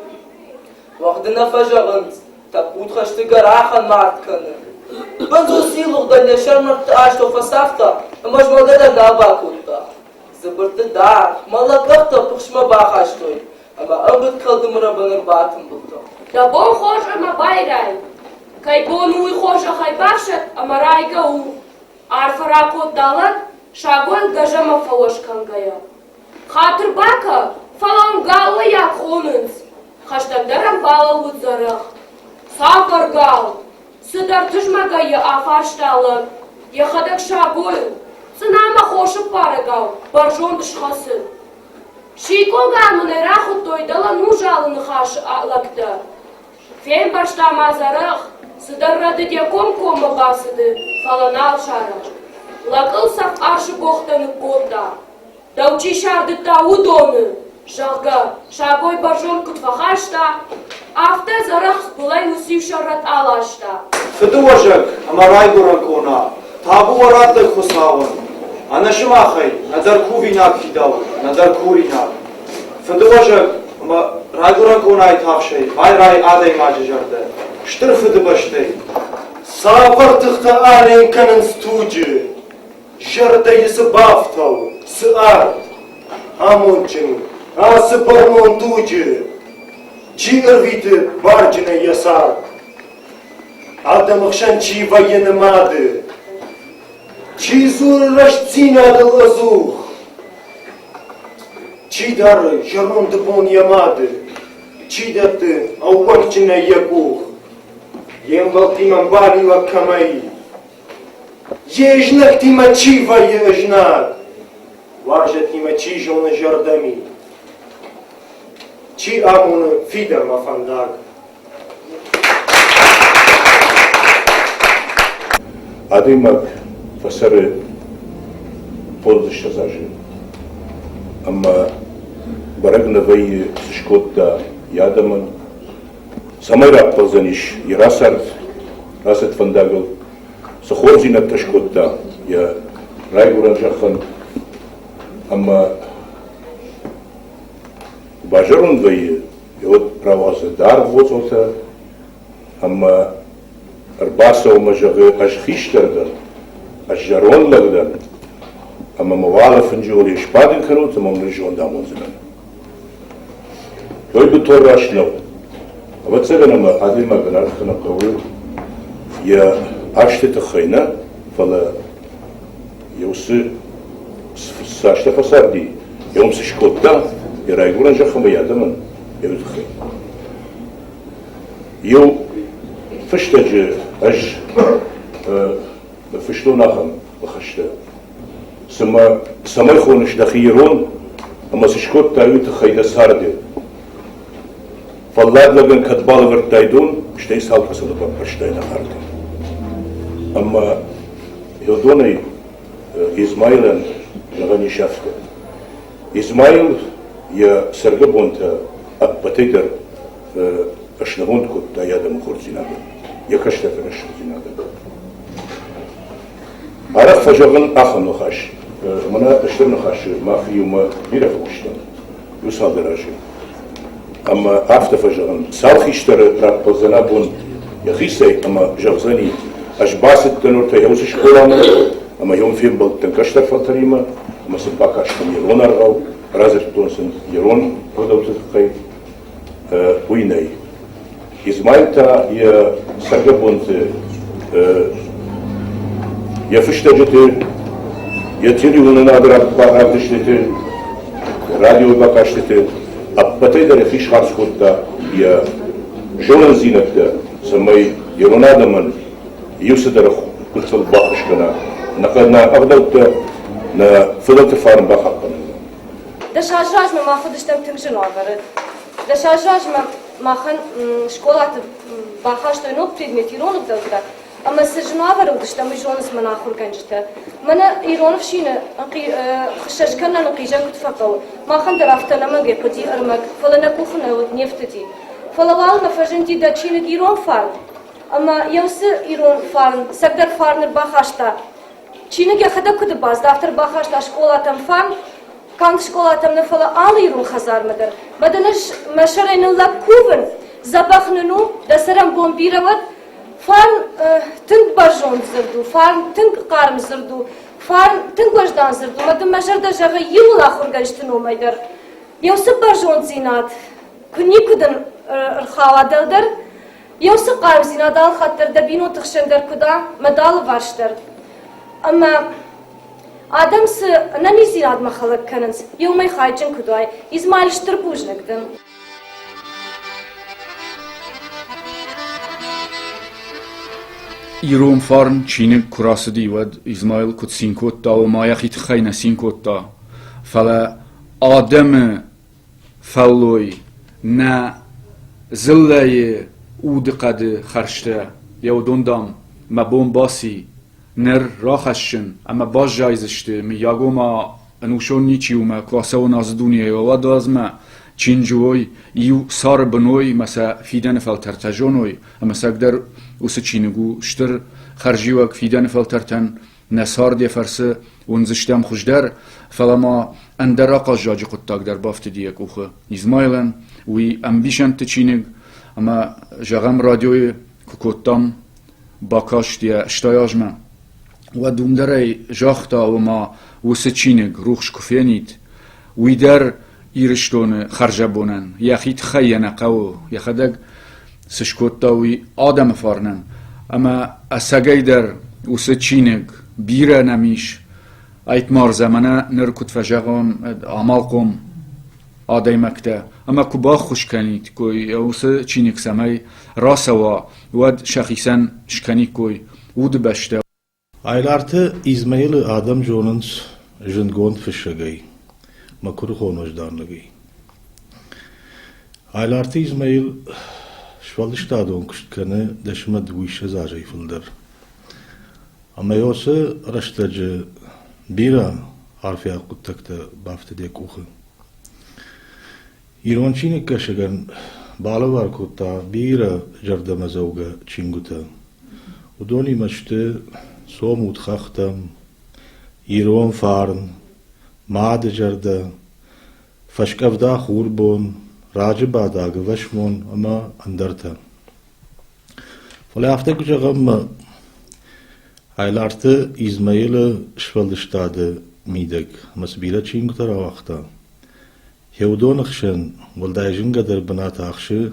Уӕгъды нӕ фӕзӕгъынц, тӕппуд хӕсты гӕрахӕн мард кӕны. Бындз уыцы лыгъдӕн йӕ сӕрмӕрдты астӕу фӕцавта ӕмӕ змӕлгӕ дӕр нал бакодта. Дзыбырты даргъ, мӕллӕг къӕхтӕ пыхсмӕ бахастой ӕмӕ ӕмбыд кӕлдымы рӕбын ӕрбатымбылтӕ. Дӕ бон хорз ӕмӕ байрай! Кӕй бон у, уый хорзӕхӕй бафсӕд ӕмӕ райгӕ у! Арфӕ ракодта лӕг, сагойыл гӕзӕмӕ фӕуӕз кӕнгӕйӕ. Хатыр бакӕ, фӕлӕ уым галлайаг хонынц. Хӕстӕгдӕр ӕм балӕууыд Дзӕрӕх. Цавӕр гал? Цыдӕр тызмӕгӕй йӕ афарста лӕг. Йӕхӕдӕг сагойыл, цъынамӕ хосы ппарӕгау, бӕрзонд схӕцыд. Сикъогӕн мын ӕй рахуыдтой дӕлӕ Нузалы ныхасы лӕгтӕ. Фембӕрста ма Дзӕрӕх, цыдӕр рӕдыд йӕ комкоммӕ бацыды, фӕлӕ нал сарӕхст. Лӕг ыл цӕф арсы богътӕ ныккодта. Дӕу чи сардыдта, уыдоны, зӕгъгӕ, сагой бӕрзонд куыд фӕхаста, афтӕ Дзӕрӕх былӕй уыциу сӕррӕтт аласта. Фыдыуӕзӕг ӕмӕ райгуырӕн къона, табу уӕ раттӕг Хуыцауӕн! Ӕнӕ сымахӕй нӕдӕр кувинаг фидауы, нӕдӕр куринаг. Фыдыуӕзӕг ӕмӕ райгуырӕн къонайы тавсӕй байрайы адӕймаджы зӕрдӕ, стыр Фыдыбӕстӕй. Цавӕр тыхтӕ арӕн кӕнынц туджы? Зӕрдӕйы цы бафтауы, цы арт? Амондджын у ацы бӕрнон дуджы, чи ӕрвиты барджынӕй йӕ цард. Адӕмы хсӕн чи вӕййы нымады, чи дзуры рӕстдзинадыл ӕдзух, чи дары зӕронды бон йӕ мады, чи дӕтты ӕууӕнкджынӕй йӕ къух, йе мбӕлттимӕ мбалиуӕг кӕмӕй, йе знӕгтимӕ чи вӕййы ызнаг, уарзӕттимӕ чи зоны зӕрдӕми, чи амоны фидӕнмӕ фӕндаг. Адӕймаг фӕцӕры фондзыссӕдз азы ӕмӕ бӕрӕг нӕ вӕййы, цы скодта йӕ адӕмӕн, цӕмӕй раппӕлдзӕнис йӕ рацард, рацыд фӕндагыл, цы хорздзинӕдтӕ скодта йӕ райгуырӕн зӕххӕн ӕмӕ базӕронд вӕййы, уӕд рауадзы даргъ боцъотӕ ӕмӕ ӕрбацӕуы ӕмӕ зӕгъы, ӕз хистӕр дӕн, ӕз зӕронд лӕг дӕн, ӕмӕ мӕ уӕлӕ фынджы уӕле сбадын кӕнут ӕмӕ мын зонд амондзынӕн. Той бынтон раст нӕу. Ӕвӕццӕгӕн ӕмӕ адӕймагӕн аргъ кӕнын хъӕуы йӕ азты тыххӕй нӕ, фӕлӕ йӕ уыцы цастӕ фӕцарди, йӕ уым цы скодта, йӕ райгуырӕн зӕхх ӕмӕ йӕ адӕмӕн, йӕ уый тыххӕй. Иу фыстӕджы ӕз фыстон ахӕм ныхӕстӕ. Цымӕ цӕмӕй хоныс дӕхи ирон ӕмӕ цы скодтай уый тыххӕй дӕ царды? Фӕллад лӕгӕн кӕд балӕвӕрдтай дон, стӕй цал фӕсалы баппӕрстай нӕ хӕрды? Ӕмӕ уыдонӕй Измаилӕн зӕгъӕн ис афтӕ. Измаил йӕ цӕргӕбонтӕ ӕппӕтӕй дӕр снывонд кодта йӕ адӕмы хорздзинадӕн, йӕ кӕстӕрты рӕсугъддзинадӕн. Арӕх фӕзӕгъын ахӕм ныхас, мӕнӕ стыр ныхасы мах иумӕ бирӕ фӕкуыстам, иу цалдӕр азы. Ӕмӕ афтӕ фӕзӕгъын, цал хистӕры раппӕлдзӕн абон йӕхицӕй ӕмӕ зӕгъдзӕни, ӕз бацыдтӕн уӕртӕ уыцы скъоламӕ ӕмӕ йӕм фембӕлдтӕн кӕстӕр фӕлтӕримӕ ӕмӕ сын бакастӕн ирон аргъау, радзырдтон сын ирон ӕгъдӕутты тыххӕй. Уый нӕй. Измаил та йӕ цӕргӕбонты йӕ фыстӕджыты, йӕ телеуынынады равдыстыты, радиобакастыты ӕппӕтӕй дӕр йӕхи схардз кодта йӕ зонындзинӕдтӕ, цӕмӕй ирон адӕмӕн иу цыдӕр гыццыл баххуыс кӕна нӕ ӕгъдӕуттӕ, нӕ фыдӕлты фарн бахъахъхъӕнынмӕ. Дӕс азы размӕ мах уыдыстӕм тынг зын уавӕры. Дӕс азы размӕ махӕн скъолаты бахастой ног предмет ирон ӕгъдӕуттӕ, ӕмӕ цы зын уавӕры уыдыстӕм, уый зонынц мӕнӕ ахуыргӕнджытӕ. Мӕнӕ ирон ӕфсины хыссӕ скӕнынӕн ӕнхъизӕн куыд фӕхъӕуы, махӕн дӕр афтӕ ӕнӕмӕнгӕй хъуыди ӕрмӕг, фӕлӕ нӕ къухы нӕ уыд, не фтыди. Фӕлӕ уалынмӕ фӕзынди дӕ чиныг Ирон фарн, ӕмӕ йӕ уыцы ирон фарн, цӕгдӕр фарн ӕрбахаста. Чиныг йӕхӕдӕг куыд бацыд, афтӕ ӕрбахаста скъолатӕм фарн, канд скъолатӕм нӕ, фӕлӕ алы ирон хӕдзармӕ дӕр. Мӕ дын ӕз мӕ сӕрӕй ныллӕг кувын, дзӕбӕх нын у, дӕ цӕрӕнбон бирӕ уӕд. Фарн тынг бӕрзонд дзырд у, фарн тынг хъарм дзырд у, фарн тынг уӕздан дзырд у. Мӕ дын мӕ зӕрдӕ зӕгъы иууыл ахуыргӕнджыты номӕй дӕр. Еу цы бӕрзонддзинад куы никуы дын ӕрхауа дӕлдӕр, еу цы хъармдзинад алхатт дӕр дӕ бинонты хсӕн дӕр куыд а, мӕ дӕ алыварс дӕр. Ӕмӕ адӕм цы ӕнӕниздзинадмӕ хӕлӕг кӕнынц, еумӕ хайджын куыд уай, Измаил, стыр бузныг дын. Ирон фарн чиныг куы рацыди, уӕд Измаил куыд цин кодта, ома йӕхи тыххӕй нӕ цин кодта, фӕлӕ адӕмы фӕллой, нӕ дзыллӕйы удыхъӕды хӕрзтӕ, йӕ уыдон, дам, мӕ бон баци ныр рахӕссын ӕмӕ баззайдзысты, мыййаг ома ӕнусон ничи у мӕ куы ацӕуон ацы дунейы уӕд мӕ чинджы уой, иу цары бын уой мӕ сӕ фидӕны фӕлтӕртӕ зоной, ӕмӕ цӕгдӕр уыцы чиныг у стыр хӕрзиуӕг фидӕны фӕлтӕртӕн, нӕ цард йӕ фӕрцы уындзыстӕм хуыздӕр, фӕлӕ ма ӕндӕр ахъаззаджы хъуыддаг дӕр бафтыди йӕ къухы Измайлӕн, уый ӕмбисӕндты чиныг, ӕмӕ, зӕгъӕм, радиойы куы кодтам. бакаст йӕ стай азмӕ, уӕд уым дӕр ӕй загъта, ома уыцы чиныг рухс куы фенид, уый дӕр Ирыстоны хӕрзӕбонӕн, йӕхи тыххӕй йӕ нӕ хъӕуы, йӕхӕдӕг цы скодта, уый адӕмы фарнӕн. Ӕмӕ ӕцӕгӕйдӕр уыцы чиныг бирӕ нӕм ис, Айтмарза, мӕнӕ ныр куыд фӕзӕгъон, амалхъом адӕймӕгтӕ, ӕмӕ куы баххуыс кӕниккой, уыцы чиныг цӕмӕй рацӕуа, уӕд сӕхицӕн скӕниккой удыбӕстӕ. Айларты Измаилы адӕм зонынц зындгонд фыссӕгӕй, мӕ куырыхон уӕзданлӕгӕй. Айларты Измаил сфӕлдыстадон куыст кӕны дӕсмӕ дыууиссӕдз азӕй фылдӕр. Ӕмӕ уыцы рӕстӕджы бирӕ арфиаг хъуыддӕгтӕ бафтыд йӕ къухы. Ирон чиныгкӕсӕгӕн балӕвар кодта бирӕ зӕрдӕмӕдзӕугӕ чингуытӕ. Уыдонимӕ сты Цомут хӕхтӕм, Ирон фарн, Мады зӕрдӕ, Фӕскъӕвда хурбон, Раджы бадаг ӕвӕсмон ӕмӕ ӕндӕртӕ. Фӕлӕ афтӕ куы зӕгъӕм, Айларты Измаилы сфӕлдыстады мидӕг ӕмӕ цы бирӕ чингуытӕ рауагъта, йӕ уыдоны хсӕн уӕлдай зынгӕдӕр бынат ахсы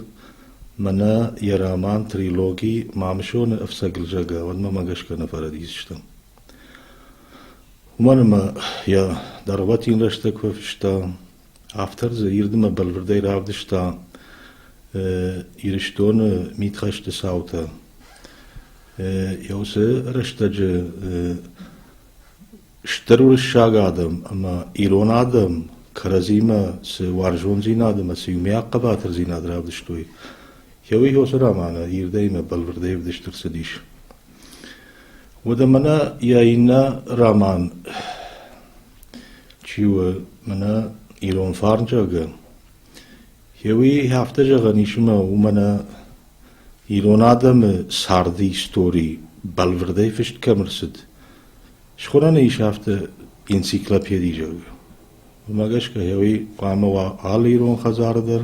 мӕнӕ йӕ роман-трилоги «Мамысоны ӕфцӕгыл», зӕгъгӕ, уӕдмӕ мӕ гӕсгӕ нӕ фӕрӕдидзыстӕм. Уымӕн ӕмӕ йӕ дӕргъвӕтин рӕстӕг фӕфыста, Автор дзы ирдмӕ бӕлвырдӕй равдыста Ирыстоны мидхӕсты цаутӕ. Йӕ уыцы рӕстӕджы стыр уырыссаг адӕм ӕмӕ ирон адӕм кӕрӕдзимӕ цы уарзондзинад ӕмӕ цы иумиаг хъӕбатырдзинад равдыстой, йӕ уый уыцы романы ирдӕй ӕмӕ бӕлвырдӕй ӕвдыст ӕрцыдис. Уӕдӕ мӕнӕ йӕ иннӕ роман Чи у, мӕнӕ ирон фарн, зӕгъгӕ, уый афтӕ зӕгъӕн ис, ӕмӕ уымӕн ирон адӕмы царды истори бӕлвырдӕй фыст кӕм ӕрцыд, схонӕн ис афтӕ энциклопеди, зӕгъгӕ. Уымӕ гӕсгӕ уый хъуамӕ уа алы ирон хӕдзары дӕр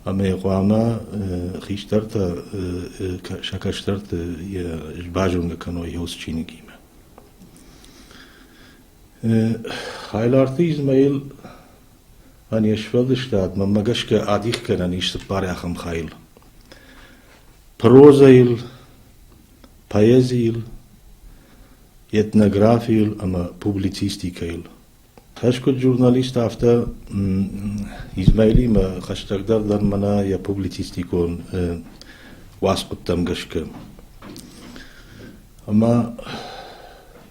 ӕмӕ хъуамӕ хистӕртӕ сӕ кӕстӕрты базонгӕ кӕной уыцы чиныгимӕ. Хайларты Измаил ӕн йе сфӕлдыстад, мӕнмӕ гӕсгӕ, адих кӕнӕн ис цыппар ахӕм хайыл: прозӕйыл, поэзийыл, этнографийыл ӕмӕ публицистикӕйыл. Ӕз куыд журналист, афтӕ Измаилимӕ хӕстӕгдӕр дӕн мӕнӕ йӕ публицистикон уацхъуыдтӕм гӕсгӕ. Ӕмӕ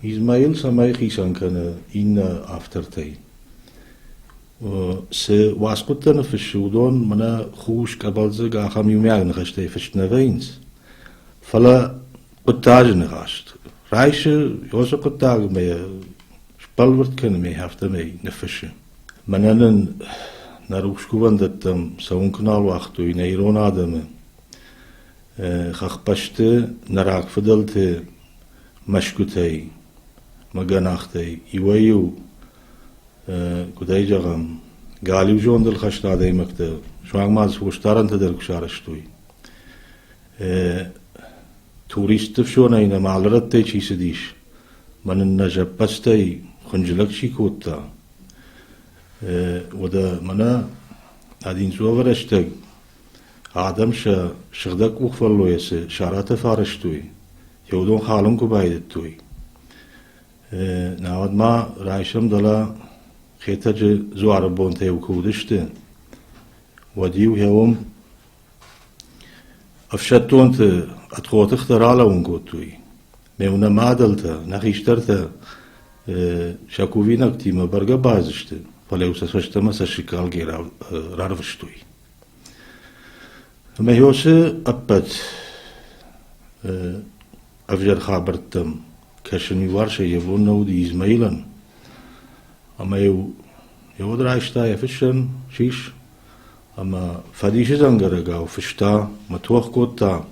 Измаил цӕмӕй хицӕн кӕны иннӕ автортӕй? Цы уацхъуыдтӕ ныффыссы, уыдон мӕнӕ хус, къӕбӕлдзыг ахӕм иумиаг ныхӕстӕй фыст нӕ вӕййынц, фӕлӕ хъуыддаджы ныхас. Райсы уыцы хъуыддаг ӕмӕ йӕ сбӕлвырд кӕны ӕмӕ афтӕмӕй ныффыссы. Мӕнӕ нын нӕ рухс кувӕндӕттӕм цӕуын куы нал уагътой нӕ ирон адӕмы, хӕхбӕсты нӕ рагфыдӕлты мӕсгуытӕй мӕ гӕнахтӕй иуӕй-иу, куыд ӕй зӕгъӕм, галиу зондыл хӕст адӕймӕгтӕ суанг ма дзы фосдарӕнтӕ дӕр куы сарӕзтой. Туристты фсонӕй нӕм алы рӕттӕй чи цыдис, мӕ нын нӕ зӕппӕдзтӕй хынджылӕг чи кодта, уӕдӕ мӕнӕ Одинцовы рӕстӕг адӕм сӕ сыгъдӕг къухфӕллойӕ цы саратӕ фӕарӕзтой, уыдон халын куы байдыдтой. Науӕд ма райсом дӕлӕ Хетӕджы дзуары бонтӕ-иу куы уыдысты, уӕд-иу уым ӕфсӕддонты ӕдхотыхтӕ ралӕууын кодтой. Ме нӕ мадӕлтӕ, нӕ хистӕртӕ сӕ кувинӕгтимӕ бӕргӕ бадзысты, фӕлӕ-иу сӕ фӕстӕмӕ цӕссыгкалгӕ рарвыстой. Ӕмӕ уыцы ӕппӕт ӕвзӕр хабӕрттӕм кӕсын иуварсӕй йӕ бон нӕ уыди Измаилӕн. Ӕмӕ-иу йӕ уд райста йӕ фыссӕн сис ӕмӕ фӕдисы дзӕнгӕрӕгау фыста мӕ тох кодта,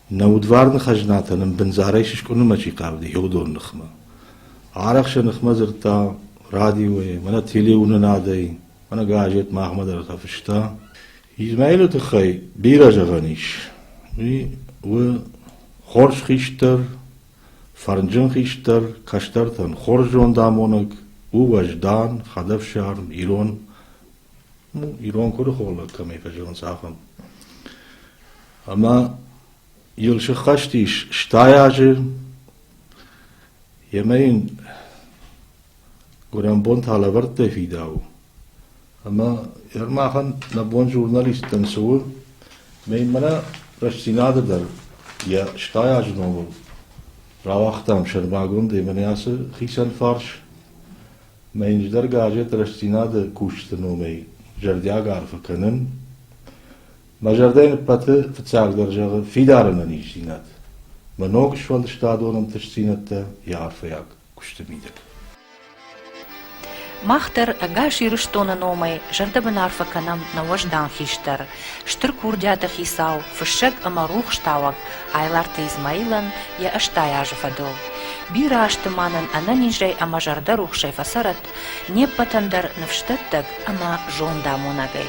нӕ удварны хӕзнатӕ нын бындзарӕй сыскъуынынмӕ чи хъавыди, уыдон ныхмӕ. Арӕх сӕ ныхмӕ дзырдта радиойы, мӕнӕ телеуынынадӕй, мӕнӕ газет махмӕ дӕр фыста. Измаилы тыххӕй бирӕ зӕгъӕн ис. Уый у Хорз хистӕр, фӕрнджын хистӕр, кӕстӕртӕн хорз зондамонӕг, у уӕздан, хӕдӕфсарм, ирон, ну, ирон куырыхон лӕг кӕмӕй фӕзӕгъынц, ахӕм. Ӕмӕ йыл сыххӕст ис 60 азы, Емӕ йын гуырӕнбон та лӕвӕрттӕй фидауы. Ӕмӕ махӕн нӕ бон журналисттӕн цы у, ӕмӕ йын мӕнӕ Рӕстдзинады дӕр йӕ 60 азы номыл рауагътам сӕрмагондӕй мӕнӕ ацы хицӕн фарс. Мӕ йын ӕз дӕр газет Рӕстдзинады кусджыты номӕй зӕрдиаг арфӕ кӕнын. Мӕ зӕрдӕ йын ӕппӕты фыццагдӕр зӕгъы фидар ӕнӕниздзинад, мӕ ног сфӕлдыстадон ӕнтыстдзинӕдтӕ йӕ арфӕйаг куысты мидӕг. Мах дӕр ӕгас Ирыстоны номӕй зӕрдӕбын арфӕ кӕнӕм нӕ уӕздан хистӕр, стыр курдиаты хицау, фыссӕг ӕмӕ рухстауӕг Айларты Измаилӕн йӕ 80 азы фӕдыл. Бирӕ азты ма нын ӕнӕнизӕй ӕмӕ зӕрдӕрухсӕй фӕцӕрӕд не ппӕтӕн дӕр ныфсдӕттӕг ӕмӕ зондамонӕгӕй.